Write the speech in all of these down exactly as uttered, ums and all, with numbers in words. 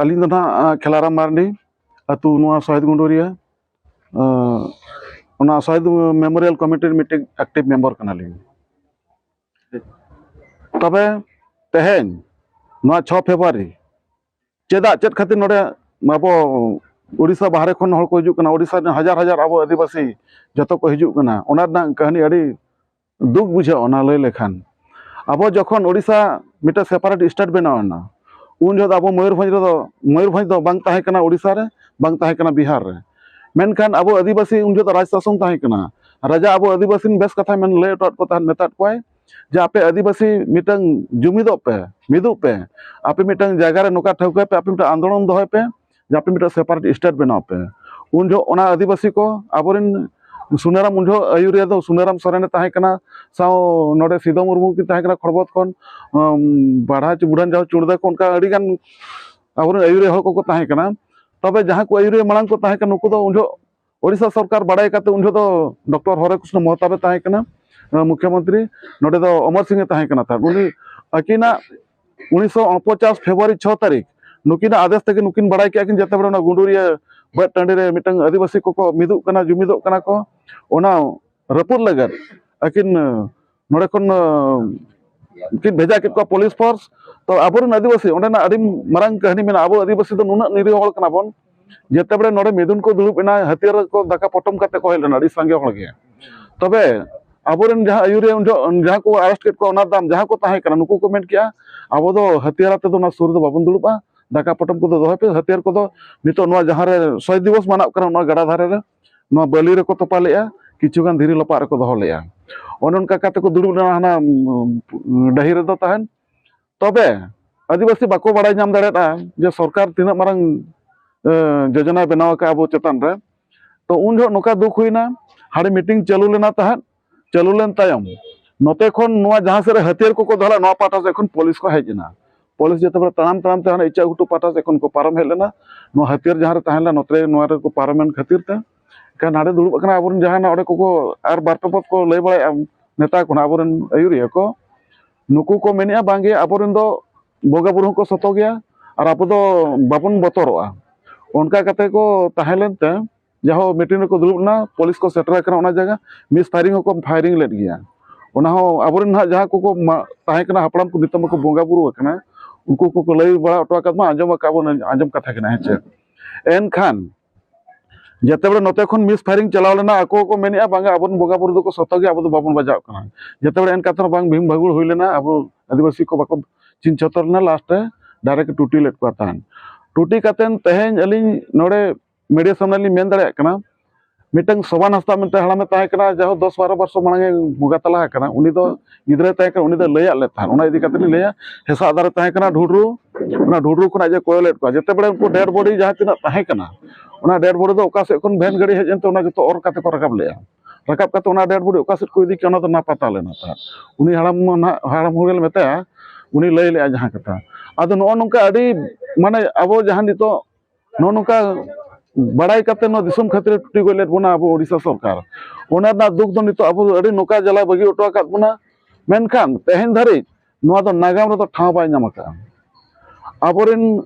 ᱟᱹᱞᱤᱧ ᱫᱚ ᱱᱟᱦᱟᱜ ᱠᱷᱮᱞᱟᱨᱟᱢ ᱢᱟᱨᱰᱤ, ᱟᱹᱛᱩ ᱱᱚᱣᱟ ᱥᱚᱦᱤᱫ ᱜᱩᱸᱰᱩᱨᱤᱭᱟᱹ᱾ ᱚᱱᱟ ᱥᱚᱦᱤᱫ ᱢᱮᱢᱳᱨᱤᱭᱟᱞ ᱠᱚᱢᱤᱴᱤ ᱨᱮ ᱢᱤᱫᱴᱮᱱ ᱮᱠᱴᱤᱵᱷ ᱢᱮᱢᱵᱟᱨ ᱠᱟᱱᱟᱞᱤᱧ᱾ ᱛᱚᱵᱮ ᱛᱮᱦᱮᱧ ᱱᱚᱣᱟ ᱪᱷᱚ ᱯᱷᱮᱵᱽᱨᱩᱣᱟᱨᱤ ᱪᱮᱫᱟᱜ, ᱪᱮᱫ ᱠᱷᱟᱹᱛᱤᱨ ᱱᱚᱰᱮ ᱟᱵᱚ ᱩᱲᱤᱥᱥᱟ ᱵᱟᱦᱨᱮ ᱠᱷᱚᱱ ᱦᱚᱲ ᱠᱚ ᱦᱤᱡᱩᱜ ᱠᱟᱱᱟ, ᱩᱲᱤᱥᱥᱟ ᱨᱮᱱ ᱦᱟᱡᱟᱨ ᱦᱟᱡᱟᱨ ᱟᱵᱚ ᱟᱹᱫᱤᱵᱟᱹᱥᱤ ᱡᱚᱛᱚ ᱠᱚ ᱦᱤᱡᱩᱜ ᱠᱟᱱᱟ, ᱚᱱᱟ ᱨᱮᱱᱟᱜ ᱠᱟᱹᱦᱱᱤ ᱟᱹᱰᱤ ᱫᱩᱠ ᱵᱩᱡᱷᱟᱹᱜᱼᱟ ᱚᱱᱟ ᱞᱟᱹᱭ ᱞᱮᱠᱷᱟᱱ᱾ ᱟᱵᱚ ᱡᱚᱠᱷᱚᱱ ᱩᱲᱤᱥᱥᱟ ᱢᱤᱫᱴᱮᱱ ᱥᱮᱯᱟᱨᱮᱴ ᱥᱴᱮᱴ ᱵᱮᱱᱟᱣ ᱮᱱᱟ, ᱩᱱ ᱡᱚᱦᱚᱜ ᱫᱚ ᱟᱵᱚ ᱢᱚᱭᱩᱨᱵᱷᱚᱸᱡᱽ ᱨᱮᱫᱚ, ᱢᱚᱭᱩᱨᱵᱷᱚᱸᱡᱽ ᱫᱚ ᱵᱟᱝ ᱛᱟᱦᱮᱸ ᱠᱟᱱᱟ ᱩᱲᱤᱥᱥᱟ ᱨᱮ, ᱵᱟᱝ ᱛᱟᱦᱮᱸ ᱠᱟᱱᱟ ᱵᱤᱦᱟᱨ ᱨᱮ᱾ ᱢᱮᱱᱠᱷᱟᱱ ᱟᱵᱚ ᱟᱹᱫᱤᱵᱟᱹᱥᱤ ᱩᱱ ᱡᱚᱦᱚᱜ ᱫᱚ ᱨᱟᱡᱽ ᱥᱟᱥᱚᱱ ᱛᱟᱦᱮᱸ ᱠᱟᱱᱟ᱾ ᱨᱟᱡᱟ ᱟᱵᱚ ᱟᱹᱫᱤᱵᱟᱹᱥᱤ ᱵᱮᱥ ᱠᱟᱛᱷᱟᱭ ᱢᱮᱱ ᱞᱟᱹᱭ ᱦᱚᱴᱚᱣᱟᱫ ᱠᱚ ᱛᱟᱦᱮᱸᱫ, ᱢᱮᱛᱟᱫ ᱠᱚᱣᱟᱭ ᱡᱮ ᱟᱯᱮ ᱟᱹᱫᱤᱵᱟᱹᱥᱤ ᱢᱤᱫᱴᱟᱝ ᱡᱩᱢᱤᱫᱚᱜ ᱯᱮ, ᱢᱤᱫᱚᱜ ᱯᱮ, ᱟᱯᱮ ᱢᱤᱫᱴᱟᱝ ᱡᱟᱭᱜᱟ ᱨᱮ ᱱᱚᱝᱠᱟ ᱴᱷᱟᱹᱣᱠᱟᱹᱭ ᱯᱮ, ᱟᱯᱮ ᱢᱤᱫᱴᱟᱝ ᱟᱱᱫᱳᱞᱚᱱ ᱫᱚᱦᱚᱭ ᱯᱮ ᱡᱮ ᱟᱯᱮ ᱢᱤᱫᱴᱟᱝ ᱥᱮᱯᱟᱨᱮᱴ ᱥᱴᱮᱴ ᱵᱮᱱᱟᱣ ᱯᱮ᱾ ᱩᱱ ᱡᱚᱦᱚᱜ ᱚᱱᱟ ᱟᱹᱫᱤᱵᱟᱹᱥᱤ ᱠᱚ ᱟᱵᱚᱨᱮᱱ ᱥᱩᱱᱟᱹᱨᱟᱢ, ᱩᱱ ᱡᱚᱦᱚᱜ ᱟᱹᱭᱩᱨᱤᱭᱟᱹ ᱫᱚ ᱥᱩᱱᱟᱹᱨᱟᱢ ᱥᱚᱨᱮᱱᱮ ᱛᱟᱦᱮᱸ ᱠᱟᱱᱟ, ᱥᱟᱶ ᱱᱚᱰᱮ ᱥᱤᱫᱚ ᱢᱩᱨᱢᱩ ᱠᱤᱱ ᱛᱟᱦᱮᱸ ᱠᱟᱱᱟ ᱠᱷᱚᱲᱵᱚᱛ ᱠᱷᱚᱱ, ᱩᱢ, ᱵᱟᱲᱦᱟ ᱪᱩ-, ᱵᱩᱰᱷᱟᱱ ᱡᱟᱦᱟᱸ ᱪᱩᱲᱫᱟᱹ ᱠᱚ, ᱚᱱᱠᱟ ᱟᱹᱰᱤ ᱜᱟᱱ ᱟᱵᱚᱨᱮᱱ ᱟᱹᱭᱩᱨᱤᱭᱟᱹ ᱦᱚᱲ ᱠᱚᱠᱚ ᱛᱟᱦᱮᱸ ᱠᱟᱱᱟ᱾ ᱛᱚᱵᱮ ᱡᱟᱦᱟᱸ ᱠᱚ ᱟᱹᱭᱩᱨᱤᱭᱟᱹ ᱢᱟᱲᱟᱝ ᱠᱚ ᱛᱟᱦᱮᱸ ᱠᱟᱱᱟ, ᱱᱩᱠᱩ ᱫᱚ ᱩᱱ ᱡᱚᱦᱚᱜ ᱳᱰᱤᱥᱟ ᱥᱚᱨᱠᱟᱨ ᱵᱟᱲᱟᱭ ᱠᱟᱛᱮ ᱩᱱ ᱡᱚᱦᱚᱜ ᱫᱚ ᱰᱚᱠᱴᱚᱨ ᱦᱚᱨᱮ ᱠᱨᱤᱥᱱᱚ ᱢᱚᱦᱛᱟᱵ ᱮ ᱛᱟᱦᱮᱸ ᱠᱟᱱᱟ, ᱟᱸ, ᱢᱩᱠᱷᱭᱚᱢᱚᱱᱛᱨᱤ᱾ ᱱᱚᱰᱮ ᱫᱚ ᱚᱢᱚᱨ ᱥᱤᱝ ᱮ ᱛᱟᱦᱮᱸ ᱠᱟᱱᱟ ᱛᱟᱦᱮᱸᱫ᱾ ᱩᱱᱤ ᱟᱹᱠᱤᱱᱟᱜ ᱩᱱᱤᱥᱥᱚ ᱩᱱᱯᱚᱪᱟᱥ ᱯᱷᱮᱵᱽᱨᱩᱣᱟᱨᱤ ᱪᱷᱚ ᱛᱟᱹᱨᱤᱠᱷ ᱱᱩᱠᱤᱱᱟᱜ ᱟᱫᱮᱥ ᱛᱮᱜᱮ ᱱᱩᱠᱤᱱ ᱵᱟᱲᱟᱭ ᱠᱮᱜᱼᱟ ᱠᱤᱱ, ᱡᱮᱛᱮ ᱵᱮᱲᱟ ᱚᱱᱟ ᱜᱩᱸᱰᱩᱨᱤᱭᱟᱹ ᱵᱟᱹᱫ ᱴᱟᱺᱰᱤ ᱨᱮ ᱢᱤᱫᱴᱟᱝ ᱟᱹᱫᱤᱵᱟᱹᱥᱤ ᱠᱚᱠᱚ ᱢᱤᱫᱚᱜ ᱠᱟᱱᱟ, ᱡᱩᱢᱤᱫᱚᱜ ᱠᱟᱱᱟ ᱠᱚ, ᱚᱱᱟ ᱨᱟᱹᱯᱩᱫ ᱞᱟᱹᱜᱤᱫ ᱟᱹᱠᱤᱱ ᱱᱚᱰᱮ ᱠᱷᱚᱱ, ᱟᱸ, ᱠᱤᱱ ᱵᱷᱮᱡᱟ ᱠᱮᱫ ᱠᱚᱣᱟ ᱯᱩᱞᱤᱥ ᱯᱷᱳᱨᱥ᱾ ᱛᱚ ᱟᱵᱚᱨᱮᱱ ᱟᱹᱫᱤᱵᱟᱹᱥᱤ, ᱚᱸᱰᱮᱱᱟᱜ ᱟᱹᱰᱤ ᱢᱟᱨᱟᱝ ᱠᱟᱹᱦᱱᱤ ᱢᱮᱱᱟᱜᱼᱟ᱾ ᱟᱵᱚ ᱟᱹᱫᱤᱵᱟᱹᱥᱤ ᱫᱚ ᱱᱩᱱᱟᱹᱜ ᱱᱤᱨᱤᱦᱚ ᱦᱚᱲ ᱠᱟᱱᱟ ᱵᱚᱱ, ᱡᱮᱛᱮ ᱵᱮᱲᱟ ᱱᱚᱰᱮ ᱢᱤᱫᱩᱱ ᱠᱚ ᱫᱩᱲᱩᱵ ᱮᱱᱟ, ᱦᱟᱹᱛᱭᱟᱹᱨ ᱠᱚ ᱫᱟᱠᱟ ᱯᱚᱴᱚᱢ ᱠᱟᱛᱮ ᱠᱚ ᱦᱮᱡ ᱞᱮᱱᱟ ᱟᱹᱰᱤ ᱥᱟᱸᱜᱮ ᱦᱚᱲ ᱜᱮ᱾ ᱛᱚᱵᱮ ᱟᱵᱚᱨᱮᱱ ᱡᱟᱦᱟᱸ ᱟᱹᱭᱩᱨᱤᱭᱟᱹ ᱩᱱ ᱡᱚᱦᱚᱜ ᱡᱟᱦᱟᱸ ᱠᱚ ᱟᱨᱮᱥᱴ ᱠᱮᱫ ᱠᱚᱣᱟ, ᱚᱱᱟ ᱫᱟᱢ ᱡᱟᱦᱟᱸ ᱠᱚ ᱛᱟᱦᱮᱸ ᱠᱟᱱᱟ, ᱱᱩᱠᱩ ᱠᱚ ᱢᱮᱱ ᱠᱮᱜᱼᱟ, ᱟᱵᱚ ᱫᱚ ᱦᱟᱹᱛᱭᱟᱹᱨ ᱟᱛᱮ ᱫᱚ ᱚᱱᱟ ᱥᱩᱨ ᱨᱮᱫᱚ ᱵᱟᱵᱚᱱ ᱫᱩᱲᱩᱵᱼᱟ, ᱫᱟᱠᱟ ᱯᱚᱴᱚᱢ ᱠᱚᱫᱚ ᱫᱚᱦᱚᱭ ᱯᱮ, ᱦᱟᱹᱛᱭᱟᱹᱨ ᱠᱚᱫᱚ ᱱᱤᱛᱚᱜ ᱱᱚᱣᱟ ᱡᱟᱦᱟᱸ ᱨᱮ ᱥᱚᱦᱤᱫ ᱫᱤᱵᱚᱥ ᱢᱟᱱᱟᱣ ᱠᱟᱱᱟ, ᱱᱚᱣᱟ ᱜᱟᱰᱟ ᱫᱷᱟᱨᱮ ᱨᱮ ᱱᱚᱣᱟ ᱵᱟᱹᱞᱤ ᱨᱮᱠᱚ ᱛᱚᱯᱟ ᱞᱮᱜᱼᱟ, ᱠᱤᱪᱷᱩ ᱜᱟᱱ ᱫᱷᱤᱨᱤ ᱞᱚᱯᱟᱜ ᱨᱮᱠᱚ ᱫᱚᱦᱚ ᱞᱮᱜᱼᱟ᱾ ᱚᱱᱮ ᱚᱱᱠᱟ ᱠᱟᱛᱮ ᱠᱚ ᱫᱩᱲᱩᱵ ᱞᱮᱱᱟ ᱦᱟᱱᱟ, ᱩᱸ, ᱰᱟᱹᱦᱤ ᱨᱮᱫᱚ ᱛᱟᱦᱮᱱ᱾ ᱛᱚᱵᱮ ᱟᱹᱫᱤᱵᱟᱹᱥᱤ ᱵᱟᱠᱚ ᱵᱟᱲᱟᱭ ᱧᱟᱢ ᱫᱟᱲᱮᱭᱟᱫᱼᱟ ᱡᱮ ᱥᱚᱨᱠᱟᱨ ᱛᱤᱱᱟᱹᱜ ᱢᱟᱨᱟᱝ, ᱮ, ᱡᱳᱡᱚᱱᱟᱭ ᱵᱮᱱᱟᱣ ᱟᱠᱟᱫ ᱟᱵᱚ ᱪᱮᱛᱟᱱ ᱨᱮ᱾ ᱛᱚ ᱩᱱ ᱡᱚᱦᱚᱜ ᱱᱚᱝᱠᱟ ᱫᱩᱠ ᱦᱩᱭᱱᱟ, ᱦᱟᱸᱰᱮ ᱢᱤᱴᱤᱝ ᱪᱟᱹᱞᱩ ᱞᱮᱱᱟ ᱛᱟᱦᱮᱸᱫ, ᱪᱟᱹᱞᱩ ᱞᱮᱱ ᱛᱟᱭᱚᱢ ᱱᱚᱛᱮ ᱠᱷᱚᱱ ᱱᱚᱣᱟ ᱡᱟᱦᱟᱸ ᱥᱮᱫ ᱨᱮ ᱦᱟᱹᱛᱭᱟᱹᱨ ᱠᱚᱠᱚ ᱫᱚᱦᱚ ᱞᱮᱫ, ᱱᱚᱣᱟ ᱯᱟᱦᱴᱟ ᱥᱮᱫ ᱠᱷᱚᱱ ᱯᱩᱞᱤᱥ ᱠᱚ ᱦᱮᱡ ᱮᱱᱟ᱾ ᱯᱩᱞᱤᱥ ᱡᱚᱛᱚ ᱦᱚᱲ ᱛᱟᱲᱟᱢ ᱛᱟᱲᱟᱢ ᱛᱮ ᱦᱟᱱᱮ ᱤᱪᱟᱹᱜ ᱜᱷᱩᱴᱩ ᱯᱟᱦᱴᱟ ᱥᱮᱫ ᱠᱷᱚᱱ ᱠᱚ ᱯᱟᱨᱚᱢ ᱦᱮᱡ ᱞᱮᱱᱟ᱾ ᱱᱚᱣᱟ ᱦᱟᱹᱛᱭᱟᱹᱨ ᱡᱟᱦᱟᱸ ᱨᱮ ᱛᱟᱦᱮᱸ ᱞᱮᱱᱟ, ᱱᱚᱛᱮ ᱱᱚᱣᱟ ᱨᱮᱠᱚ ᱯᱟᱨᱚᱢᱮᱱ ᱠᱷᱟᱹᱛᱤᱨ ᱛᱮ, ᱮᱱᱠᱷᱟᱱ ᱦᱟᱸᱰᱮ ᱫᱩᱲᱩᱵ ᱟᱠᱟᱱᱟ ᱟᱵᱚᱨᱮᱱ ᱡᱟᱦᱟᱸ ᱱᱚᱰᱮ ᱠᱚᱠᱚ ᱟᱨ ᱵᱟᱨ ᱯᱮ ᱯᱚᱫ ᱠᱚ ᱞᱟᱹᱭ ᱵᱟᱲᱟᱭᱮᱫᱼᱟ, ᱱᱮᱛᱟ ᱠᱚ ᱱᱟᱜ ᱟᱵᱚᱨᱮᱱ ᱟᱹᱭᱩᱨᱤᱭᱟᱹ ᱠᱚ, ᱱᱩᱠᱩ ᱠᱚ ᱢᱮᱱᱮᱫᱼᱟ ᱵᱟᱝᱜᱮ ᱟᱵᱚᱨᱮᱱ ᱫᱚ ᱵᱚᱸᱜᱟ ᱵᱩᱨᱩ ᱦᱚᱸᱠᱚ ᱥᱚᱛᱚ ᱜᱮᱭᱟ ᱟᱨ ᱟᱵᱚ ᱫᱚ ᱵᱟᱵᱚᱱ ᱵᱚᱛᱚᱨᱚᱜᱼᱟ᱾ ᱚᱱᱠᱟ ᱠᱟᱛᱮ ᱠᱚ ᱛᱟᱦᱮᱸ ᱞᱮᱱᱛᱮ ᱡᱟᱦᱳ ᱢᱤᱴᱤᱝ ᱨᱮᱠᱚ ᱫᱩᱲᱩᱵ ᱮᱱᱟ, ᱯᱩᱞᱤᱥ ᱠᱚ ᱥᱮᱴᱮᱨ ᱟᱠᱟᱱᱟ ᱚᱱᱟ ᱡᱟᱭᱜᱟ, ᱢᱤᱥ ᱯᱷᱟᱭᱨᱤᱝ ᱦᱚᱸᱠᱚ ᱯᱷᱟᱭᱨᱤᱝ ᱞᱮᱫ ᱜᱮᱭᱟ᱾ ᱚᱱᱟ ᱦᱚᱸ ᱟᱵᱚᱨᱮᱱ ᱱᱟᱦᱟᱜ ᱡᱟᱦᱟᱸ ᱠᱚᱠᱚ ᱢᱟ-, ᱛᱟᱦᱮᱸ ᱠᱟᱱᱟ ᱦᱟᱯᱲᱟᱢ ᱠᱚ ᱱᱤᱛᱚᱜ ᱢᱟᱠᱚ ᱵᱚᱸᱜᱟ ᱵᱩᱨᱩ ᱟᱠᱟᱱᱟ, ᱩᱱᱠᱩ ᱠᱚᱠᱚ ᱞᱟᱹᱭ ᱵᱟᱲᱟ ᱦᱚᱴᱚ ᱟᱠᱟᱫ ᱢᱟ, ᱟᱸᱡᱚᱢ ᱟᱠᱟᱫ ᱵᱚᱱ, ᱟᱸᱡᱚᱢ ᱠᱟᱛᱷᱟ ᱠᱟᱱᱟ, ᱦᱮᱸ ᱪᱮ? ᱮᱱᱠᱷᱟᱱ ᱡᱮᱛᱮ ᱵᱮᱲᱮ ᱱᱚᱛᱮ ᱠᱷᱚᱱ ᱢᱤᱥ ᱯᱷᱟᱭᱨᱤᱝ ᱪᱟᱞᱟᱣ ᱞᱮᱱᱟ, ᱟᱠᱚ ᱠᱚ ᱢᱮᱱᱮᱫᱼᱟ ᱵᱟᱝᱟ ᱟᱵᱚᱨᱮᱱ ᱵᱚᱸᱜᱟ ᱵᱩᱨᱩ ᱫᱚᱠᱚ ᱥᱚᱛᱚ ᱜᱮᱭᱟ, ᱟᱵᱚ ᱫᱚ ᱵᱟᱵᱚᱱ ᱵᱟᱡᱟᱣ ᱠᱟᱱᱟ᱾ ᱡᱮᱛᱮ ᱵᱮᱲᱮ ᱮᱱᱠᱟ ᱛᱮᱦᱚᱸ ᱵᱟᱝ ᱵᱷᱤᱢ ᱵᱷᱟᱜᱩᱲ ᱦᱩᱭ ᱞᱮᱱᱟ, ᱟᱵᱚ ᱟᱹᱫᱤᱵᱟᱹᱥᱤ ᱠᱚ ᱵᱟᱠᱚ ᱪᱤᱱ ᱪᱷᱚᱛᱚᱨ ᱞᱮᱱᱟ, ᱞᱟᱥᱴ ᱨᱮ ᱰᱟᱭᱨᱮᱠᱴ ᱴᱩᱴᱤ ᱞᱮᱫ ᱠᱚᱣᱟ ᱛᱟᱦᱮᱱ᱾ ᱴᱩᱴᱤ ᱠᱟᱛᱮᱱ ᱛᱮᱦᱮᱧ ᱟᱹᱞᱤᱧ ᱱᱚᱰᱮ ᱢᱤᱰᱤᱭᱟ ᱥᱟᱢᱱᱮ ᱞᱤᱧ ᱢᱮᱱ ᱫᱟᱲᱮᱭᱟᱜ ᱠᱟᱱᱟ, ᱢᱤᱫᱴᱟᱝ ᱥᱚᱵᱟᱱ ᱦᱟᱸᱥᱫᱟ ᱢᱮᱱᱛᱮ ᱦᱟᱲᱟᱢᱮ ᱛᱟᱦᱮᱸ ᱠᱟᱱᱟ, ᱡᱟᱦᱳ ᱫᱚᱥ ᱵᱟᱨᱚ ᱵᱚᱨᱥᱚ ᱢᱟᱲᱟᱝ ᱮ ᱵᱚᱸᱜᱟ ᱛᱟᱞᱟ ᱟᱠᱟᱱᱟ, ᱩᱱᱤ ᱫᱚ ᱜᱤᱫᱽᱨᱟᱹᱭ ᱛᱟᱦᱮᱸ ᱠᱟᱱᱟ, ᱩᱱᱤ ᱫᱚ ᱞᱟᱹᱭᱟᱫ ᱞᱮ ᱛᱟᱦᱮᱸᱫ᱾ ᱚᱱᱟ ᱤᱫᱤ ᱠᱟᱛᱮ ᱞᱤᱧ ᱞᱟᱹᱭᱟ, ᱦᱮᱸᱥᱟᱜ ᱫᱟᱨᱮ ᱛᱟᱦᱮᱸ ᱠᱟᱱᱟ ᱰᱷᱩᱰᱨᱩ, ᱚᱱᱟ ᱰᱷᱩᱰᱨᱩ ᱠᱷᱚᱱᱟᱜ ᱡᱮ ᱠᱚᱭᱚᱞᱮᱫ ᱠᱚᱣᱟ, ᱡᱮᱛᱮ ᱵᱮᱲᱮ ᱩᱱᱠᱩ ᱰᱮᱰ ᱵᱚᱰᱤ ᱡᱟᱦᱟᱸ ᱛᱤᱱᱟᱹᱜ ᱛᱟᱦᱮᱸ ᱠᱟᱱᱟ, ᱚᱱᱟ ᱰᱮᱰ ᱵᱚᱰᱤ ᱫᱚ ᱚᱠᱟ ᱥᱮᱫ ᱠᱷᱚᱱ ᱵᱷᱮᱱ ᱜᱟᱹᱰᱤ ᱦᱮᱡ ᱮᱱᱛᱮ ᱚᱱᱟ ᱡᱚᱛᱚ ᱚᱨ ᱠᱟᱛᱮ ᱠᱚ ᱨᱟᱠᱟᱵ ᱞᱮᱜᱼᱟ᱾ ᱨᱟᱠᱟᱵ ᱠᱟᱛᱮ ᱚᱱᱟ ᱰᱮᱰ ᱵᱚᱰᱤ ᱚᱠᱟ ᱥᱮᱫ ᱠᱚ ᱤᱫᱤ ᱠᱮᱜᱼᱟ, ᱚᱱᱟ ᱫᱚ ᱱᱟᱯᱟᱛᱟ ᱞᱮᱱᱟ ᱛᱟᱦᱮᱸᱫ᱾ ᱩᱱᱤ ᱦᱟᱲᱟᱢ ᱢᱟ ᱱᱟᱦᱟᱜ, ᱦᱟᱲᱟᱢ ᱦᱚᱲ ᱜᱮᱞᱮ ᱢᱮᱛᱟᱭᱟ, ᱩᱱᱤ ᱞᱟᱹᱭ ᱞᱮᱜᱼᱟ ᱡᱟᱦᱟᱸ ᱠᱟᱛᱷᱟ᱾ ᱟᱫᱚ ᱱᱚᱜᱼᱚ ᱱᱚᱝᱠᱟ ᱟᱹᱰᱤ, ᱢᱟᱱᱮ, ᱟᱵᱚ ᱡᱟᱦᱟᱸ ᱱᱤᱛᱚᱜ ᱱᱚᱜᱼᱚ ᱱᱚᱝᱠᱟ ᱵᱟᱲᱟᱭ ᱠᱟᱛᱮ ᱱᱚᱣᱟ ᱫᱤᱥᱚᱢ ᱠᱷᱟᱹᱛᱤᱨ ᱴᱩᱴᱤ ᱜᱚᱡ ᱞᱮᱫ ᱵᱚᱱᱟ ᱟᱵᱚ ᱳᱰᱤᱥᱟ ᱥᱚᱨᱠᱟᱨ, ᱚᱱᱟ ᱨᱮᱱᱟᱜ ᱫᱩᱠ ᱫᱚ ᱱᱤᱛᱚᱜ ᱟᱵᱚ ᱟᱹᱰᱤ ᱱᱚᱝᱠᱟ ᱡᱟᱞᱟᱭ ᱵᱟᱹᱜᱤ ᱦᱚᱴᱚ ᱟᱠᱟᱫ ᱵᱚᱱᱟ᱾ ᱢᱮᱱᱠᱷᱟᱱ ᱛᱮᱦᱮᱧ ᱫᱷᱟᱹᱨᱤᱡ ᱱᱚᱣᱟ ᱫᱚ ᱱᱟᱜᱟᱢ ᱨᱮᱫᱚ ᱴᱷᱟᱶ ᱵᱟᱭ ᱧᱟᱢ ᱟᱠᱟᱫᱼᱟ᱾ ᱟᱵᱚᱨᱮᱱ,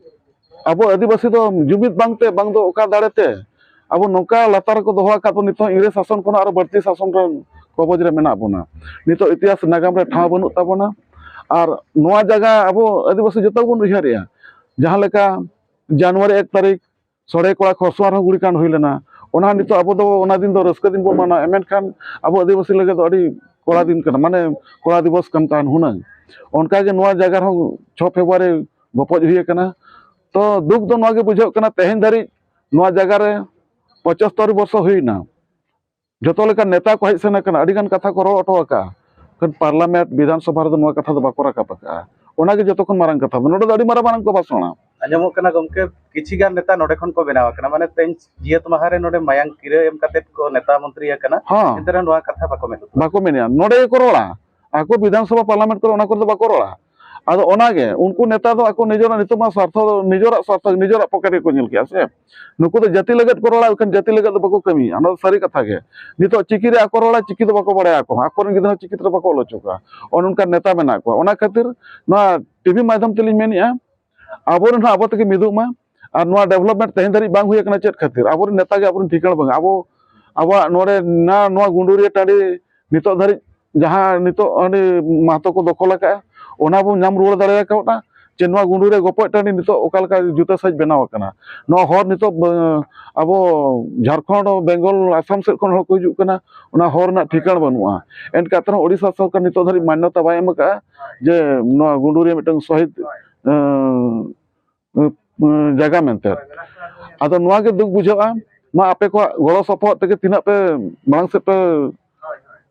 ᱟᱵᱚ ᱟᱹᱫᱤᱵᱟᱹᱥᱤ ᱫᱚ ᱡᱩᱢᱤᱫ ᱵᱟᱝᱛᱮ, ᱵᱟᱝ ᱫᱚ ᱚᱠᱟ ᱫᱟᱲᱮᱛᱮ ᱟᱵᱚ ᱱᱚᱝᱠᱟ ᱞᱟᱛᱟᱨ ᱨᱮᱠᱚ ᱫᱚᱦᱚ ᱟᱠᱟᱫ ᱵᱚᱱ, ᱱᱤᱛᱚᱜ ᱤᱝᱨᱮᱡᱽ ᱥᱟᱥᱚᱱ ᱠᱷᱚᱱᱟᱜ ᱟᱨᱚ ᱵᱟᱹᱲᱛᱤ ᱥᱟᱥᱚᱱ ᱨᱮ ᱠᱚᱵᱚᱡ ᱨᱮ ᱢᱮᱱᱟᱜ ᱵᱚᱱᱟ᱾ ᱱᱤᱛᱚᱜ ᱤᱛᱤᱦᱟᱥ ᱱᱟᱜᱟᱢ ᱨᱮ ᱴᱷᱟᱶ ᱵᱟᱹᱱᱩᱜ ᱛᱟᱵᱚᱱᱟ᱾ ᱟᱨ ᱱᱚᱣᱟ ᱡᱟᱭᱜᱟ ᱟᱵᱚ ᱟᱹᱫᱤᱵᱟᱹᱥᱤ ᱡᱚᱛᱚ ᱵᱚᱱ ᱩᱭᱦᱟᱹᱨᱮᱜᱼᱟ, ᱡᱟᱦᱟᱸ ᱞᱮᱠᱟ ᱡᱟᱱᱩᱣᱟᱨᱤ ᱮᱠ ᱛᱟᱹᱨᱤᱠᱷ ᱥᱚᱲᱮ ᱠᱚᱲᱟ ᱠᱷᱚᱨᱥᱚᱣᱟ ᱨᱮᱦᱚᱸ ᱜᱩᱲᱤ ᱠᱟᱸᱰ ᱦᱩᱭ ᱞᱮᱱᱟ᱾ ᱚᱱᱟ ᱱᱤᱛᱚᱜ ᱟᱵᱚ ᱫᱚ ᱚᱱᱟ ᱫᱤᱱ ᱫᱚ ᱨᱟᱹᱥᱠᱟᱹ ᱫᱤᱱ ᱵᱚᱱ ᱢᱟᱱᱟᱣᱟ, ᱢᱮᱱᱠᱷᱟᱱ ᱟᱵᱚ ᱟᱹᱫᱤᱵᱟᱹᱥᱤ ᱞᱟᱹᱜᱤᱫ ᱫᱚ ᱟᱹᱰᱤ ᱠᱚᱲᱟ ᱫᱤᱱ ᱠᱟᱱᱟ, ᱢᱟᱱᱮ ᱠᱚᱲᱟ ᱫᱤᱵᱚᱥ ᱠᱟᱱ ᱛᱟᱦᱮᱱ ᱦᱩᱱᱟᱹᱝ᱾ ᱚᱱᱠᱟᱜᱮ ᱱᱚᱣᱟ ᱡᱟᱭᱜᱟ ᱨᱮᱦᱚᱸ ᱪᱷᱚ ᱯᱷᱮᱵᱽᱨᱩᱣᱟᱨᱤ ᱵᱚᱯᱚᱡ ᱦᱩᱭ ᱟᱠᱟᱱᱟ᱾ ᱛᱚ ᱫᱩᱠ ᱫᱚ ᱱᱚᱣᱟ ᱜᱮ ᱵᱩᱡᱷᱟᱹᱜ ᱠᱟᱱᱟ, ᱛᱮᱦᱮᱧ ᱫᱷᱟᱹᱨᱤᱡ ᱱᱚᱣᱟ ᱡᱟᱭᱜᱟ ᱨᱮ ᱯᱚᱸᱪᱟᱛᱛᱳᱨ ᱵᱚᱨᱥᱚ ᱦᱩᱭᱱᱟ, ᱡᱚᱛᱚ ᱞᱮᱠᱟᱱ ᱱᱮᱛᱟ ᱠᱚ ᱦᱮᱡ ᱥᱮᱱ ᱟᱠᱟᱱᱟ, ᱟᱹᱰᱤ ᱜᱟᱱ ᱠᱟᱛᱷᱟ ᱠᱚ ᱨᱚᱲ ᱦᱚᱴᱚ ᱟᱠᱟᱫᱼᱟ, ᱢᱮᱱᱠᱷᱟᱱ ᱯᱟᱨᱞᱟᱢᱮᱱᱴ, ᱵᱤᱫᱷᱟᱱ ᱥᱚᱵᱷᱟ ᱨᱮᱫᱚ ᱱᱚᱣᱟ ᱠᱟᱛᱷᱟ ᱫᱚ ᱵᱟᱠᱚ ᱨᱟᱠᱟᱵ ᱟᱠᱟᱫᱼᱟ᱾ ᱚᱱᱟᱜᱮ ᱡᱚᱛᱚ ᱠᱷᱚᱱ ᱢᱟᱨᱟᱝ ᱠᱟᱛᱷᱟ ᱫᱚ, ᱱᱚᱰᱮ ᱫᱚ ᱟᱹᱰᱤ ᱢᱟᱨᱟᱝ ᱢᱟᱨᱟᱝ ᱠᱚ ᱵᱷᱟᱥᱚᱬᱟ᱾ ᱟᱸᱡᱚᱢᱚᱜ ᱠᱟᱱᱟ ᱜᱚᱢᱠᱮ, ᱠᱤᱪᱷᱤ ᱜᱟᱱ ᱱᱮᱛᱟ ᱱᱚᱰᱮ ᱠᱷᱚᱱ ᱠᱚ ᱵᱮᱱᱟᱣ ᱟᱠᱟᱱᱟ, ᱢᱟᱱᱮ ᱛᱮᱦᱮᱧ ᱡᱤᱭᱟᱹᱛ ᱢᱟᱦᱟ ᱨᱮ ᱱᱚᱰᱮ ᱢᱟᱭᱟᱝ ᱠᱤᱨᱟᱹ ᱮᱢ ᱠᱟᱛᱮ ᱠᱚ ᱱᱮᱛᱟ ᱢᱚᱱᱛᱨᱤ ᱟᱠᱟᱱᱟ, ᱦᱚᱸ᱾ ᱮᱱᱛᱮ ᱨᱮᱦᱚᱸ ᱱᱚᱣᱟ ᱠᱟᱛᱷᱟ ᱵᱟᱠᱚ ᱢᱮᱱ ᱩᱛᱟᱹᱨᱟ᱾ ᱵᱟᱠᱚ ᱢᱮᱱᱮᱜᱼᱟ, ᱱᱚᱰᱮ ᱜᱮᱠᱚ ᱨᱚᱲᱟ᱾ ᱟᱠᱚ ᱵᱤᱫᱷᱟᱱ ᱥᱚᱵᱷᱟ, ᱯᱟᱨᱞᱟᱢᱮᱱᱴ ᱠᱚᱨᱮ ᱚᱱᱟ ᱠᱚᱨᱮ ᱫᱚ ᱵᱟᱠᱚ ᱨᱚᱲᱟ᱾ ᱟᱫᱚ ᱚᱱᱟᱜᱮ, ᱩᱱᱠᱩ ᱱᱮᱛᱟ ᱫᱚ ᱟᱠᱚ ᱱᱤᱡᱮᱨᱟᱜ, ᱱᱤᱛᱚᱜ ᱢᱟ ᱥᱟᱨᱛᱷᱚ, ᱱᱤᱡᱮᱨᱟᱜ ᱥᱟᱨᱛᱷᱚ, ᱱᱤᱡᱮᱨᱟᱜ ᱯᱚᱠᱮᱴ ᱜᱮᱠᱚ ᱧᱮᱞ ᱠᱮᱜᱼᱟ ᱥᱮ᱾ ᱱᱩᱠᱩ ᱫᱚ ᱡᱟᱹᱛᱤ ᱞᱟᱹᱜᱤᱫ ᱠᱚ ᱨᱚᱲᱟ, ᱮᱱᱠᱷᱟᱱ ᱡᱟᱹᱛᱤ ᱞᱟᱹᱜᱤᱫ ᱫᱚ ᱵᱟᱠᱚ ᱠᱟᱹᱢᱤᱭᱟ᱾ ᱚᱱᱟ ᱫᱚ ᱥᱟᱹᱨᱤ ᱠᱟᱛᱷᱟ ᱜᱮ᱾ ᱱᱤᱛᱚᱜ ᱪᱤᱠᱤ ᱨᱮ ᱟᱠᱚ ᱨᱚᱲᱟ, ᱪᱤᱠᱤ ᱫᱚ ᱵᱟᱠᱚ ᱵᱟᱲᱟᱭᱟ ᱟᱠᱚ ᱦᱚᱸ᱾ ᱟᱠᱚᱨᱮᱱ ᱜᱤᱫᱽᱨᱟᱹ ᱦᱚᱸ ᱪᱤᱠᱤ ᱛᱮᱫᱚ ᱵᱟᱠᱚ ᱚᱞ ᱦᱚᱪᱚ ᱠᱚᱣᱟ᱾ ᱚᱱᱮ ᱚᱱᱠᱟ ᱱᱮᱛᱟ ᱢᱮᱱᱟᱜ ᱠᱚᱣᱟ᱾ ᱚᱱᱟ ᱠᱷᱟᱹᱛᱤᱨ ᱱᱚᱣᱟ ᱴᱤᱵᱷᱤ ᱢᱟᱫᱽᱫᱷᱚᱢ ᱛᱮᱞᱤᱧ ᱢᱮᱱᱮᱫᱼᱟ, ᱟᱵᱚᱨᱮᱱ ᱦᱚᱸ ᱟᱵᱚ ᱛᱮᱜᱮ ᱢᱤᱫᱚᱜ ᱢᱟ᱾ ᱟᱨ ᱱᱚᱣᱟ ᱰᱮᱵᱷᱞᱚᱯᱢᱮᱱᱴ ᱛᱮᱦᱮᱧ ᱫᱷᱟᱹᱨᱤᱡ ᱵᱟᱝ ᱦᱩᱭ ᱟᱠᱟᱱᱟ ᱪᱮᱫ ᱠᱷᱟᱹᱛᱤᱨ? ᱟᱵᱚᱨᱮᱱ ᱱᱮᱛᱟ ᱜᱮ ᱟᱵᱚᱨᱮᱱ ᱴᱷᱤᱠᱟᱹᱬ ᱵᱟᱝᱟ᱾ ᱟᱵᱚ, ᱟᱵᱚᱣᱟᱜ ᱱᱚᱰᱮ ᱱᱟ-, ᱱᱚᱣᱟ ᱜᱩᱸᱰᱩᱨᱤᱭᱟᱹ ᱴᱟᱺᱰᱤ ᱱᱤᱛᱚᱜ ᱫᱷᱟᱹᱨᱤᱡ ᱡᱟᱦᱟᱸ ᱱᱤᱛᱚᱜ ᱟᱹᱰᱤ ᱢᱟᱦᱟᱛᱚ ᱠᱚ ᱫᱚᱠᱷᱚᱞ ᱟᱠᱟᱫᱼᱟ, ᱚᱱᱟ ᱵᱚᱱ ᱧᱟᱢ ᱨᱩᱣᱟᱹᱲ ᱫᱟᱲᱮ ᱟᱠᱟᱣᱫᱟ᱾ ᱡᱮ ᱱᱚᱣᱟ ᱜᱩᱸᱰᱩᱨᱤᱭᱟᱹ ᱜᱚᱯᱚᱡ ᱴᱟᱺᱰᱤ ᱱᱤᱛᱚᱜ ᱚᱠᱟ ᱞᱮᱠᱟ ᱡᱩᱛᱟᱹ ᱥᱟᱺᱦᱤᱡ ᱵᱮᱱᱟᱣ ᱟᱠᱟᱱᱟ᱾ ᱱᱚᱣᱟ ᱦᱚᱨ ᱱᱤᱛᱚᱜ, ᱵᱟᱹ-, ᱟᱵᱚ ᱡᱷᱟᱲᱠᱷᱚᱸᱰ, ᱵᱮᱝᱜᱚᱞ, ᱟᱥᱟᱢ ᱥᱮᱫ ᱠᱷᱚᱱ ᱦᱚᱲ ᱠᱚ ᱦᱤᱡᱩᱜ ᱠᱟᱱᱟ, ᱚᱱᱟ ᱦᱚᱨ ᱨᱮᱱᱟᱜ ᱴᱷᱤᱠᱟᱹᱬ ᱵᱟᱹᱱᱩᱜᱼᱟ᱾ ᱮᱱᱠᱟ ᱛᱮᱦᱚᱸ ᱳᱰᱤᱥᱟ ᱥᱚᱨᱠᱟᱨ ᱱᱤᱛᱚᱜ ᱫᱷᱟᱹᱨᱤᱡ ᱢᱟᱱᱱᱚᱛᱟ ᱵᱟᱭ ᱮᱢ ᱟᱠᱟᱫᱼᱟ ᱡᱮ ᱱᱚᱣᱟ ᱜᱩᱸᱰᱩᱨᱤᱭᱟᱹ ᱢᱤᱫᱴᱟᱝ ᱥᱚᱦᱤᱫ, ᱮᱸ, ᱩᱸ, ᱡᱟᱭᱜᱟ ᱢᱮᱱᱛᱮ᱾ ᱟᱫᱚ ᱱᱚᱣᱟ ᱜᱮ ᱫᱩᱠ ᱵᱩᱡᱷᱟᱹᱜᱼᱟ, ᱢᱟ ᱟᱯᱮ ᱠᱚᱣᱟᱜ ᱜᱚᱲᱚ ᱥᱚᱯᱚᱦᱚᱫ ᱛᱮᱜᱮ ᱛᱤᱱᱟᱹᱜ ᱯᱮ ᱢᱟᱲᱟᱝ ᱥᱮᱫ ᱯᱮ,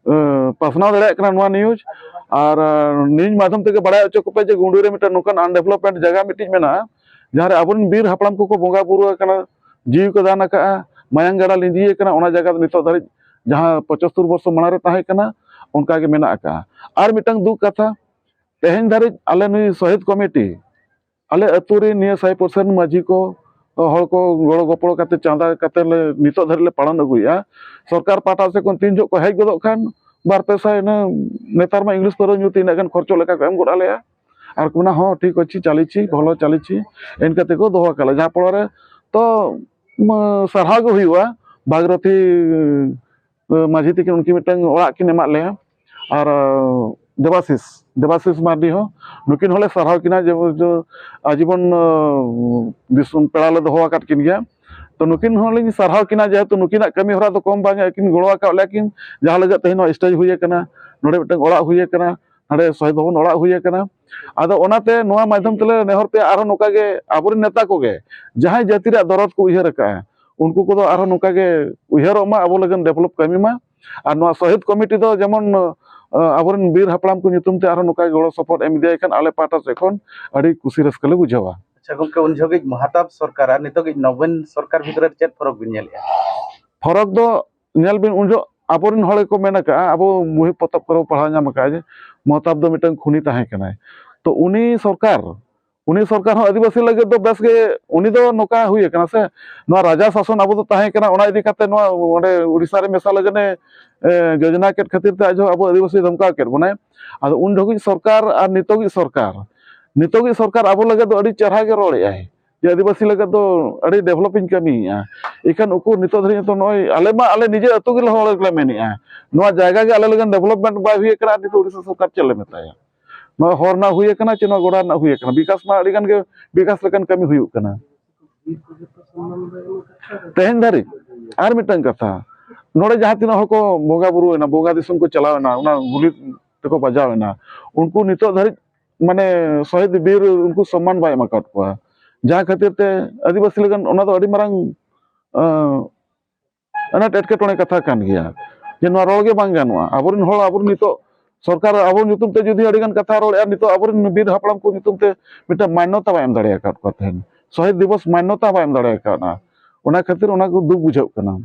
ᱮᱸ, ᱯᱟᱥᱱᱟᱣ ᱫᱟᱲᱮᱭᱟᱜ ᱠᱟᱱᱟ ᱱᱚᱣᱟ ᱱᱤᱭᱩᱡᱽ, ᱟᱨ, ᱮᱸ, ᱱᱤᱭᱩᱡᱽ ᱢᱟᱫᱽᱫᱷᱚᱢ ᱛᱮᱜᱮ ᱵᱟᱲᱟᱭ ᱦᱚᱪᱚ ᱠᱚᱯᱮ ᱡᱮ ᱜᱩᱸᱰᱩ ᱨᱮ ᱢᱤᱫᱴᱟᱝ ᱱᱚᱝᱠᱟᱱ ᱟᱱᱰᱮᱵᱷᱞᱚᱯᱢᱮᱱᱴ ᱡᱟᱭᱜᱟ ᱢᱤᱫᱴᱤᱡ ᱢᱮᱱᱟᱜᱼᱟ, ᱡᱟᱦᱟᱸ ᱨᱮ ᱟᱵᱚᱨᱮᱱ ᱵᱤᱨ ᱦᱟᱯᱲᱟᱢ ᱠᱚᱠᱚ ᱵᱚᱸᱜᱟ ᱵᱩᱨᱩ ᱟᱠᱟᱱᱟ, ᱡᱤᱣᱤ ᱠᱚ ᱫᱟᱱ ᱟᱠᱟᱫᱼᱟ, ᱢᱟᱭᱟᱝ ᱜᱟᱰᱟ ᱞᱤᱸᱡᱤ ᱟᱠᱟᱱᱟ, ᱚᱱᱟ ᱡᱟᱭᱜᱟ ᱫᱚ ᱱᱤᱛᱚᱜ ᱫᱷᱟᱹᱨᱤᱡ ᱡᱟᱦᱟᱸ ᱯᱚᱸᱪᱟᱛᱛᱳᱨ ᱵᱚᱨᱥᱚ ᱢᱟᱲᱟᱝ ᱨᱮ ᱛᱟᱦᱮᱸ ᱠᱟᱱᱟ, ᱚᱱᱠᱟ ᱜᱮ ᱢᱮᱱᱟᱜ ᱟᱠᱟᱫᱼᱟ᱾ ᱟᱨ ᱢᱤᱫᱴᱟᱝ ᱫᱩᱠ ᱠᱟᱛᱷᱟ, ᱛᱮᱦᱮᱧ ᱫᱷᱟᱹᱨᱤᱡ ᱟᱞᱮ ᱱᱩᱭ ᱥᱚᱦᱤᱫ ᱠᱚᱢᱤᱴᱤ, ᱟᱞᱮ ᱟᱹᱛᱩ ᱨᱮ ᱱᱤᱭᱟᱹ ᱥᱟᱭ ᱯᱟᱨᱥᱮᱱᱴ ᱢᱟᱹᱡᱷᱤ ᱠᱚ, ᱦᱚᱲ ᱠᱚ ᱜᱚᱲᱚ ᱜᱚᱯᱚᱲᱚ ᱠᱟᱛᱮ, ᱪᱟᱸᱫᱟ ᱠᱟᱛᱮ ᱞᱮ ᱱᱤᱛᱚᱜ ᱫᱷᱟᱹᱨᱤᱡ ᱞᱮ ᱯᱟᱞᱚᱱ ᱟᱹᱜᱩᱭᱮᱫᱼᱟ᱾ ᱥᱚᱨᱠᱟᱨ ᱯᱟᱦᱴᱟ ᱥᱮᱫ ᱠᱷᱚᱱ ᱛᱤᱱ ᱡᱚᱦᱚᱜ ᱠᱚ ᱦᱮᱡ ᱜᱚᱫᱚᱜ ᱠᱷᱟᱱ, ᱵᱟᱨ ᱯᱮ ᱥᱟᱭ ᱤᱱᱟᱹ, ᱱᱮᱛᱟᱨ ᱢᱟ ᱤᱝᱞᱤᱥ ᱯᱟᱹᱣᱨᱟᱹ ᱧᱩ ᱛᱮ ᱤᱱᱟᱹᱜ ᱜᱟᱱ ᱠᱷᱚᱨᱪᱚᱜ ᱞᱮᱠᱟ ᱠᱚ ᱮᱢ ᱜᱚᱫ ᱟᱞᱮᱭᱟ᱾ ᱟᱨ ᱠᱚ ᱢᱮᱱᱟ, "ᱦᱚᱸ, ᱴᱷᱤᱠ ᱚᱪᱷᱤ, ᱪᱟᱞᱤᱪᱷᱤ, ᱵᱷᱚᱞᱚ ᱪᱟᱞᱤᱪᱷᱤ", ᱮᱱᱠᱟ ᱛᱮᱠᱚ ᱫᱚᱦᱚ ᱟᱠᱟᱫ ᱞᱮᱭᱟ᱾ ᱡᱟᱦᱟᱸ ᱯᱚᱲᱟ ᱨᱮ ᱛᱚ, ᱢᱟ, ᱥᱟᱨᱦᱟᱣ ᱜᱮ ᱦᱩᱭᱩᱜᱼᱟ ᱵᱷᱟᱜᱤᱨᱚᱛᱷᱤ, ᱮ, ᱢᱟᱹᱡᱷᱤ ᱛᱤᱠᱤᱱ ᱩᱱᱠᱤᱱ ᱢᱤᱫᱴᱟᱝ ᱚᱲᱟᱜ ᱠᱤᱱ ᱮᱢᱟᱫ ᱞᱮᱭᱟ᱾ ᱟᱨ, ᱮ, ᱫᱮᱵᱟᱥᱤᱥ, ᱫᱮᱵᱟᱥᱤᱥ ᱢᱟᱨᱰᱤ ᱦᱚᱸ, ᱱᱩᱠᱤᱱ ᱦᱚᱸᱞᱮ ᱥᱟᱨᱦᱟᱣ ᱠᱤᱱᱟ ᱡᱮ, ᱡᱮ ᱟᱡᱤᱵᱚᱱ, ᱮ, ᱫᱤᱥᱚᱢ ᱯᱮᱲᱟ ᱞᱮ ᱫᱚᱦᱚ ᱟᱠᱟᱫ ᱠᱤᱱ ᱜᱮᱭᱟ᱾ ᱛᱚ, ᱱᱩᱠᱤᱱ ᱦᱚᱸᱞᱤᱧ ᱥᱟᱨᱦᱟᱣ ᱠᱤᱱᱟ, ᱡᱮᱦᱮᱛᱩ ᱱᱩᱠᱤᱱᱟᱜ ᱠᱟᱹᱢᱤ ᱦᱚᱨᱟ ᱫᱚ ᱠᱚᱢ ᱵᱟᱝ, ᱟᱹᱠᱤᱱ ᱜᱚᱲᱚ ᱟᱠᱟᱫ ᱞᱮᱭᱟ ᱠᱤᱱ, ᱡᱟᱦᱟᱸ ᱞᱟᱹᱜᱤᱫ ᱛᱮᱦᱮᱧ ᱱᱚᱣᱟ ᱥᱴᱮᱡᱽ ᱦᱩᱭ ᱟᱠᱟᱱᱟ, ᱱᱚᱰᱮ ᱢᱤᱫᱴᱟᱝ ᱚᱲᱟᱜ ᱦᱩᱭ ᱟᱠᱟᱱᱟ, ᱱᱚᱰᱮ ᱥᱚᱦᱤᱫ ᱵᱷᱚᱵᱚᱱ ᱚᱲᱟᱜ ᱦᱩᱭ ᱟᱠᱟᱱᱟ᱾ ᱟᱫᱚ ᱚᱱᱟᱛᱮ ᱱᱚᱣᱟ ᱢᱟᱫᱽᱫᱷᱚᱢ ᱛᱮᱞᱮ ᱱᱮᱦᱚᱨ ᱯᱮᱭᱟ, ᱟᱨᱦᱚᱸ ᱱᱚᱝᱠᱟ ᱜᱮ ᱟᱵᱚᱨᱮᱱ ᱱᱮᱛᱟ ᱠᱚᱜᱮ ᱡᱟᱦᱟᱸᱭ ᱡᱟᱹᱛᱤ ᱨᱮᱭᱟᱜ ᱫᱚᱨᱚᱫ ᱠᱚ ᱩᱭᱦᱟᱹᱨ ᱟᱠᱟᱫᱼᱟ, ᱩᱱᱠᱩ ᱠᱚᱫᱚ ᱟᱨᱦᱚᱸ ᱱᱚᱝᱠᱟ ᱜᱮ ᱩᱭᱦᱟᱹᱨᱚᱜ ᱢᱟ, ᱟᱵᱚ ᱞᱟᱹᱜᱤᱫ ᱰᱮᱵᱷᱞᱚᱯ ᱠᱟᱹᱢᱤ ᱢᱟ᱾ ᱟᱨ ᱱᱚᱣᱟ ᱥᱚᱦᱤᱫ ᱠᱚᱢᱤᱴᱤ ᱫᱚ ᱡᱮᱢᱚᱱ, ᱟᱵᱚᱨᱮᱱ ᱵᱤᱨ ᱦᱟᱯᱲᱟᱢ ᱠᱚ ᱧᱩᱛᱩᱢ ᱛᱮ ᱟᱨᱦᱚᱸ ᱱᱚᱝᱠᱟ ᱜᱮ ᱜᱚᱲᱚ ᱥᱚᱯᱚᱦᱚᱫ ᱮᱢ ᱤᱫᱤᱭᱟᱭ ᱠᱷᱟᱱ ᱟᱞᱮ ᱯᱟᱦᱴᱟ ᱥᱮᱫ ᱠᱷᱚᱱ ᱟᱹᱰᱤ ᱠᱩᱥᱤ ᱨᱟᱹᱥᱠᱟᱹ ᱞᱮ ᱵᱩᱡᱷᱟᱹᱣᱟ᱾ ᱟᱪᱪᱷᱟ ᱜᱚᱢᱠᱮ, ᱩᱱ ᱡᱚᱦᱚᱜ ᱢᱚᱦᱟᱛᱟᱵ ᱥᱚᱨᱠᱟᱨ ᱟᱨ ᱱᱤᱛᱚᱜ ᱱᱚᱵᱤᱱ ᱥᱚᱨᱠᱟᱨ ᱵᱷᱤᱛᱨᱤ ᱨᱮ ᱪᱮᱫ ᱯᱷᱚᱨᱚᱠ ᱵᱤᱱ ᱧᱮᱞᱮᱫᱼᱟ? ᱯᱷᱚᱨᱚᱠ ᱫᱚ ᱧᱮᱞ ᱵᱤᱱ, ᱩᱱ ᱡᱚᱦᱚᱜ ᱟᱵᱚᱨᱮᱱ ᱦᱚᱲ ᱜᱮᱠᱚ ᱢᱮᱱ ᱟᱠᱟᱫᱼᱟ, ᱟᱵᱚ ᱵᱳᱦᱤ ᱯᱚᱛᱚᱵ ᱠᱚᱨᱮ ᱵᱚ ᱯᱟᱲᱦᱟᱣ ᱧᱟᱢ ᱟᱠᱟᱫᱼᱟ ᱡᱮ ᱢᱚᱦᱛᱟᱵ ᱫᱚ ᱢᱤᱫᱴᱟᱝ ᱠᱷᱩᱱᱤ ᱛᱟᱦᱮᱸ ᱠᱟᱱᱟᱭ᱾ ᱛᱚ ᱩᱱᱤ ᱥᱚᱨᱠᱟᱨ, ᱩᱱᱤ ᱥᱚᱨᱠᱟᱨ ᱦᱚᱸ ᱟᱹᱫᱤᱵᱟᱹᱥᱤ ᱞᱟᱹᱜᱤᱫ ᱫᱚ ᱵᱮᱥ ᱜᱮ, ᱩᱱᱤ ᱫᱚ ᱱᱚᱝᱠᱟ ᱦᱩᱭ ᱟᱠᱟᱱᱟ ᱥᱮ, ᱱᱚᱣᱟ ᱨᱟᱡᱟ ᱥᱟᱥᱚᱱ ᱟᱵᱚ ᱫᱚ ᱛᱟᱦᱮᱸ ᱠᱟᱱᱟ, ᱚᱱᱟ ᱤᱫᱤ ᱠᱟᱛᱮ ᱱᱚᱣᱟ ᱚᱸᱰᱮ ᱩᱲᱤᱥᱥᱟ ᱨᱮ ᱢᱮᱥᱟ ᱞᱟᱹᱜᱤᱫ ᱮ, ᱮ, ᱡᱳᱡᱚᱱᱟ ᱠᱮᱫ ᱠᱷᱟᱹᱛᱤᱨ ᱛᱮ ᱟᱡ ᱦᱚᱸ ᱟᱵᱚ ᱟᱹᱫᱤᱵᱟᱹᱥᱤ ᱫᱷᱚᱢᱠᱟᱣ ᱠᱮᱫ ᱵᱚᱱᱟᱭ᱾ ᱟᱫᱚ ᱩᱱ ᱡᱚᱠᱷᱚᱡ ᱥᱚᱨᱠᱟᱨ ᱟᱨ ᱱᱤᱛᱚᱜᱤᱡ ᱥᱚᱨᱠᱟᱨ, ᱱᱤᱛᱚᱜᱤᱡ ᱥᱚᱨᱠᱟᱨ ᱟᱵᱚ ᱞᱟᱹᱜᱤᱫ ᱫᱚ ᱟᱹᱰᱤ ᱪᱮᱦᱨᱟ ᱜᱮ ᱨᱚᱲᱮᱫᱼᱟᱭ ᱡᱮ ᱟᱹᱫᱤᱵᱟᱹᱥᱤ ᱞᱟᱹᱜᱤᱫ ᱫᱚ ᱟᱹᱰᱤ ᱰᱮᱵᱷᱞᱚᱯ ᱤᱧ ᱠᱟᱹᱢᱤᱭᱮᱫᱼᱟ᱾ ᱤᱠᱷᱟᱹᱱ ᱩᱱᱠᱩ ᱱᱤᱛᱚᱜ ᱫᱷᱟᱹᱨᱤᱡ ᱱᱤᱛᱚᱜ ᱱᱚᱜᱼᱚᱭ ᱟᱞᱮ ᱢᱟ ᱟᱞᱮ ᱱᱤᱡᱮ ᱟᱹᱛᱩ ᱜᱮ ᱦᱚᱲ ᱞᱮ ᱢᱮᱱᱮᱫᱼᱟ, ᱱᱚᱣᱟ ᱡᱟᱭᱜᱟ ᱜᱮ ᱟᱞᱮ ᱞᱟᱹᱜᱤᱫ ᱰᱮᱵᱷᱞᱚᱯᱢᱮᱱᱴ ᱵᱟᱭ ᱦᱩᱭ ᱟᱠᱟᱱᱟ, ᱟᱨ ᱱᱤᱛᱚᱜ ᱩᱲᱤᱥᱥᱟ ᱥᱚᱨᱠᱟᱨ ᱪᱮᱫ ᱞᱮ ᱢᱮᱛᱟᱭᱟ? ᱱᱚᱣᱟ ᱦᱚᱨ ᱨᱮᱱᱟᱜ ᱦᱩᱭ ᱟᱠᱟᱱᱟ ᱪᱮ ᱱᱚᱣᱟ ᱜᱚᱰᱟ ᱨᱮᱱᱟᱜ ᱦᱩᱭ ᱟᱠᱟᱱᱟ? ᱵᱤᱠᱟᱥ ᱢᱟ ᱟᱹᱰᱤ ᱜᱟᱱ ᱜᱮ ᱵᱤᱠᱟᱥ ᱞᱮᱠᱟᱱ ᱠᱟᱹᱢᱤ ᱦᱩᱭᱩᱜ ᱠᱟᱱᱟ ᱛᱮᱦᱮᱧ ᱫᱷᱟᱹᱨᱤᱡ᱾ ᱟᱨ ᱢᱤᱫᱴᱟᱝ ᱠᱟᱛᱷᱟ, ᱱᱚᱰᱮ ᱡᱟᱦᱟᱸ ᱛᱤᱱᱟᱹᱜ ᱦᱚᱲ ᱠᱚ ᱵᱚᱸᱜᱟ ᱵᱩᱨᱩᱭᱮᱱᱟ, ᱵᱚᱸᱜᱟ ᱫᱤᱥᱚᱢ ᱠᱚ ᱪᱟᱞᱟᱣᱮᱱᱟ, ᱚᱱᱟ ᱜᱩᱞᱤ ᱛᱮᱠᱚ ᱵᱟᱡᱟᱣᱮᱱᱟ, ᱩᱱᱠᱩ ᱱᱤᱛᱚᱜ ᱫᱷᱟᱹᱨᱤᱡ ᱢᱟᱱᱮ ᱥᱚᱦᱤᱫ ᱵᱤᱨ ᱩᱱᱠᱩ ᱥᱚᱢᱢᱟᱱ ᱵᱟᱭ ᱮᱢ ᱟᱠᱟᱫ ᱠᱚᱣᱟ, ᱡᱟᱦᱟᱸ ᱠᱷᱟᱹᱛᱤᱨ ᱛᱮ ᱟᱹᱫᱤᱵᱟᱹᱥᱤ ᱞᱟᱹᱜᱤᱫ ᱚᱱᱟ ᱫᱚ ᱟᱹᱰᱤ ᱢᱟᱨᱟᱝ, ᱟᱸ, ᱟᱱᱟᱴ ᱮᱴᱠᱮᱴᱚᱬᱮ ᱠᱟᱛᱷᱟ ᱠᱟᱱ ᱜᱮᱭᱟ, ᱡᱮ ᱱᱚᱣᱟ ᱨᱚᱲ ᱜᱮ ᱵᱟᱝ ᱜᱟᱱᱚᱜᱼᱟ᱾ ᱟᱵᱚᱨᱮᱱ ᱦᱚᱲ ᱟᱵᱚ ᱱᱤᱛᱚᱜ ᱥᱚᱨᱠᱟᱨ ᱟᱵᱚ ᱧᱩᱛᱩᱢ ᱛᱮ ᱡᱩᱫᱤ ᱟᱹᱰᱤᱜᱟᱱ ᱠᱟᱛᱷᱟ ᱨᱚᱲᱮᱫᱼᱟ, ᱱᱤᱛᱚᱜ ᱟᱵᱚᱨᱮᱱ ᱵᱤᱨ ᱦᱟᱯᱲᱟᱢ ᱠᱚ ᱧᱩᱛᱩᱢ ᱛᱮ ᱢᱤᱫᱴᱟᱝ ᱢᱟᱱᱱᱚᱛᱟ ᱵᱟᱭ ᱮᱢ ᱫᱟᱲᱮ ᱟᱠᱟᱫ ᱠᱚᱣᱟ, ᱛᱮᱦᱮᱧ ᱥᱚᱦᱤᱫ ᱫᱤᱵᱚᱥ ᱢᱟᱱᱱᱚᱛᱟ ᱵᱟᱭ ᱮᱢ ᱫᱟᱲᱮ ᱟᱠᱟᱫᱼᱟ᱾ ᱚᱱᱟ ᱠᱷᱟᱹᱛᱤᱨ ᱚᱱᱟ ᱠᱚ ᱫᱩᱠ ᱵᱩᱡᱷᱟᱹᱜ ᱠᱟᱱᱟ᱾